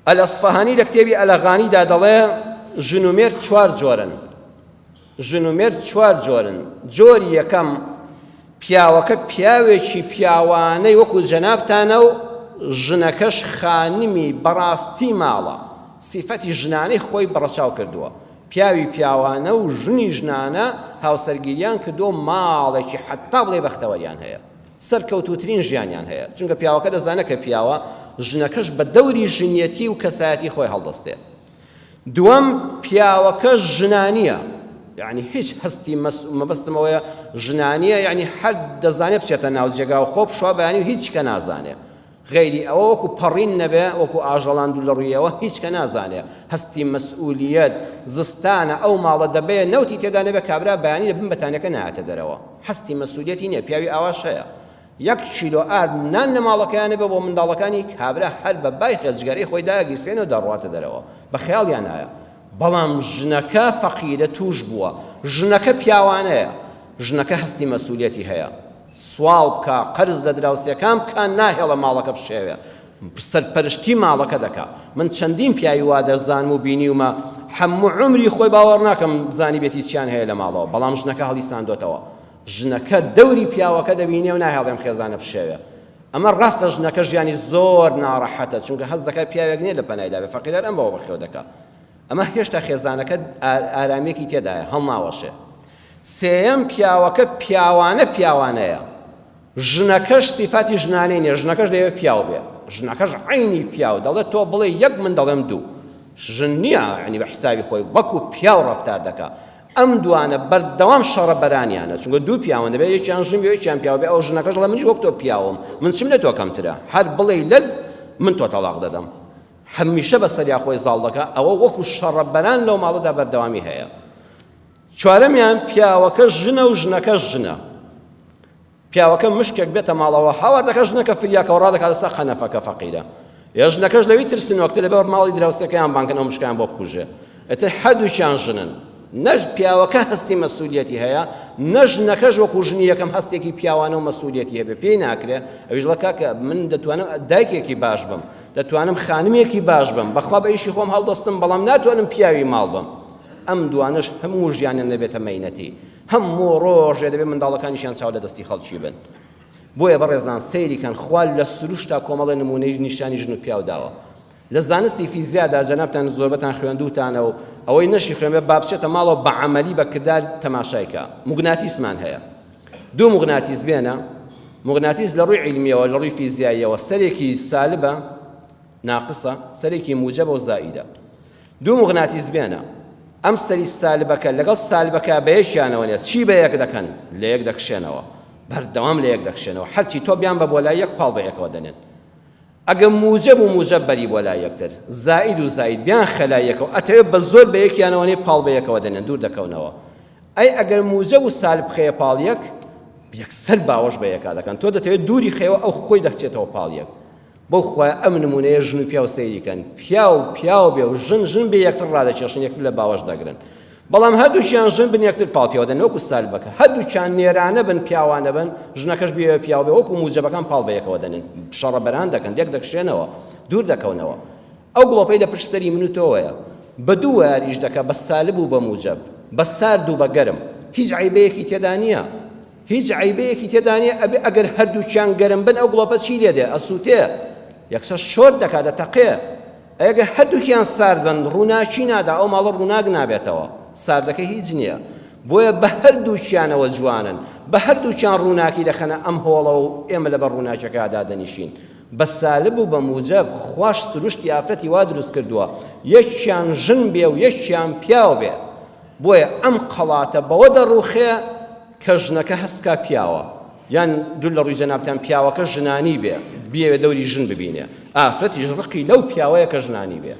ئەلئەسفەهانی لە کتێبی ئەلەغانیدا دەڵێ ژن و مێرد چوار جۆرن. ژن و مێرد چوار جۆرن، جۆری یەکەم، پیاوەکە پیاوێکی پیاوانەی وەکو جەنابتانە و ژنەکەش خانمی بەڕاستی ماڵە، سیفەتی ژنانەی خۆی بەڕەچاو کردووە، پیاوی پیاوانە و ژنی ژنانە هاوسەرگیریان کردووە و ماڵێکی حەتا بڵێی بەختەوەریان هەیە، سەرکەوتووترین ژیانیان هەیە، چونکە پیاوەکە دەزانێت کە پیاوە، ژنەکەش بە دەوری ژنیەتی و کەسایەتی خۆی هەڵدەستێ. دووەم، پیاوەکە ژنانییە، یەعنی هیچ هەستی مەبەستم ئەوەیە ژنانییە یەعنی هەر دەزانێ بچێتە ناو جێگا و خۆ بشوا بەیانی و هیچ کە نازانێ غەیری ئەوە وەکو پەڕین نەبێ وەکو ئاژەڵان دوو لە ڕوویەوە هیچ کە نازانێ هەستی مەسئولیەت زستانە ئەو ماڵە دەبێ نەوتی تێدا نەبێ کابرا بەیانی لە بن بەتانیەکە نایەتە دەرەوە هەستی مەسئولیەتی نییە پیاوی ئاواش هەیە یەک کیلۆ ئارد نان لە ماڵەکەیان نەبێ بۆ منداڵەکانی کابرا هەر بە بای خێزجگەرەی خۆی داگیرسێنێ و دەڕواتە دەرەوە بە خەیاڵیان نایە بەڵام ژنەکە فەقیرە توش بووە ژنەکە پیاوانەیە ژنەکە هەستی مەسولیەتی هەیە سواڵ بکا قەرز لە دراوسێکان بکا ناهێڵە ماڵەکە بشێوێ سەرپەرشتی ماڵەکە دەکا من چەندین پیاوی وا دەزانم و بینیومە هەموو عومری خۆی باوەڕ ناکەم زانیبێتی چیان هەیە لە ماڵەوە بەڵام ژنەکە هەڵیساندۆتەوە ژنەکە دەوری پیاوەکە دەبینێ و ناهێڵێ ئەم خێزانە بشێوێ. ئەمە ڕاستە ژنەکە ژیانی زۆر ناڕەحەتە چونکە هەست دەکات پیاوێک نییە لە پەنایدا بێ فەقیر هەر ئەم بەوە بەخێو دەکا. ئەمە هێشتا خێزانەکە ئارامییەکی تێدایە هەڵناوەشێ. سێیەم پیاوەکە پیاوانە پیاوانەیە. ژنەکەش سیفاتی ژنانەی نییە ژنەکەش دەیەوێت پیاو بێ. ژنەکەش عەینی پیاو دەڵێت تۆ بڵێ یەک من دەڵێم دوو. ژن نییە یانی بە حیسابی خۆی وەکو پیاو ڕەفتار دەکا. ئەم دوانە بەردەوام شەڕە بەرانیانە چونکە دوو پیاون دەبێت یەکیان ژن بێ یەکیان پیاو بێ ئەو ژنەکەش دەڵێ منیش وەک تۆ پیاوم من چم لە تۆ کەمترە هەر بڵێی لەل من تۆ تەڵاق دەدەم هەمیشە بەسەریا خۆی زاڵ دەکا ئەوە وەکو شەڕە بەران لەو ماڵەدا بەردەوامی هەیە چوارەمیان پیاوەکە ژنە و ژنەکەش ژنە پیاوەکە مشکێک بێتە ماڵەوە هاوار دەکات ژنەکە فریاکەوە ڕادەکاتە سەر قەنەفەکە فەقیرە یا ژنەکەش لەوی ترسنۆکتر دەبێت ماڵی دراوسێکەیان بانکەن ئەو مشکیان بۆ بکوژێ ئیتر هەردووکیان ژنن نەش پیاوەکە هەستی مەسولیەتی هەیە نە ژنەکەش وەکو ژنی یەکەم هەستێکی پیاوانە و مەسولیەتی هەبێ پێی ناکرێ ئەویش دەڵێ کاکە من دەتوانم دایکێکی باش بم دەتوانم خانمێکی باش بم بەخوا بە ئیشی خۆم هەڵدەستم بەڵام ناتوانم پیاوی ماڵ بم ئەم دوانەش هەموو ژیانیان دەبێتە مەینەتی هەموو ڕۆژێ دەبێ منداڵەکانیشیان چاو لە دەستی خەڵکی بن. بۆیە بەڕێزان سەیری کەن خوا لە سروشتا کۆمەڵێ نموونەی نیشانی ژن و پیاو داوە. لە زانستی فیزیادا جەنابتان زۆربەتان خوێندووتانە و ئەوەی نەشی خوێنبێ با بچێتە ماڵەوە بە عەمەلی بە کردار تەماشای کا. موگناتیسمان هەیە. دوو موغناتیس بێنە. موغناتیس لە ڕووی عیلمیەوە لە ڕووی فیزیاییەوە سەرێکی سالبە ناقصە سەرێکی موجەبە و زائیدە. دوو موغناتیس بێنە ئەم سەری سالبەکە لەگەڵ سالبەکە بە یەکیانەوە نیە چی بە یەک دەکەن لە یەک دەکشێنەوە بەردەوام لە یەک دەکشێنەوە هەرچی تۆ بیان بە بۆ لای یەک پاڵ بە یەکەوە دەنێن ئەگە موجەب و موجەب بەری بۆ لای یەکتر زائید و زائید بیان خەلای یەکەوە ئەتەوێت بە زۆر بە یەکیانەوە نێ پاڵ بە یەکەوە دەنێن دوور دەکەونەوە ئەی ئەگەر موجەب و سالب بخەیە پاڵ یەک یەکسەر باوەش بە یەکا دەکەن تۆ دەتەوێت دووری خەیەوە ئەو خۆی دەچێتەوە پاڵ یەک بەو خوایە ئەم نمونەیە ژن و پیاو سەیری کەن پیاو پیاو بێ و ژن ژن بێ یەکتر ڕادەکێشن یەکتر لە باوەش دەگرن بەڵام هەردووکیان ژن بن یەکتر پاڵ پێوە دەن وەکو سالبەکە هەردووکیان نێرانە بن پیاوانە بن ژنەکەش بێ پیاو بێ وەکو موجەبەکان پاڵ بە یەکەوە دەنێن شەڕە بەران دەکەن لێک دەکشێنەوە دوور دەکەونەوە ئەو گڵۆپەی لە پشت سەری من و تۆوەیە بە دوو وایەر ئیش دەکا بە سالب و بە موجەب بە سارد و بە گەرم هیچ عەیبەیەکی تێدا نییە هیچ عەیبەیەکی تێدا نییە ئەبێ ئەگەر هەردووکیان گەرم بن ئەو گڵۆپە چی لێ دێ ئەسووتێ یەکسەر شۆرت دەکا دەتەقێ ئەگەر هەردووکیان سارد بن ڕووناکی نادا ئەو ماڵە ڕووناک نابێتەوە ساردەکە هیچ نییە بۆیە بە هەردووکیانەوە جوانن بە هەردووکیان ڕووناکی دەخەنە ئەم هۆڵە و ئێمە لەبەر ڕووناکیەکە دادەنیشین بە سالب و بە موجەب خواش سروشتی ئافرەتی وا دروست کردووە یەکیان ژن بێ و یەکیان پیاو بێ بۆیە ئەم قەڵاتە بەوە دەڕوخێ کە ژنەکە هەست بکا پیاوە یان دوور لە ڕووی جەنابتان پیاوەکە ژنانی بێ بیەوێ دەوری ژن ببینێ ئافرەتیش ڕقی لەو پیاوەیە کە ژنانی بێ.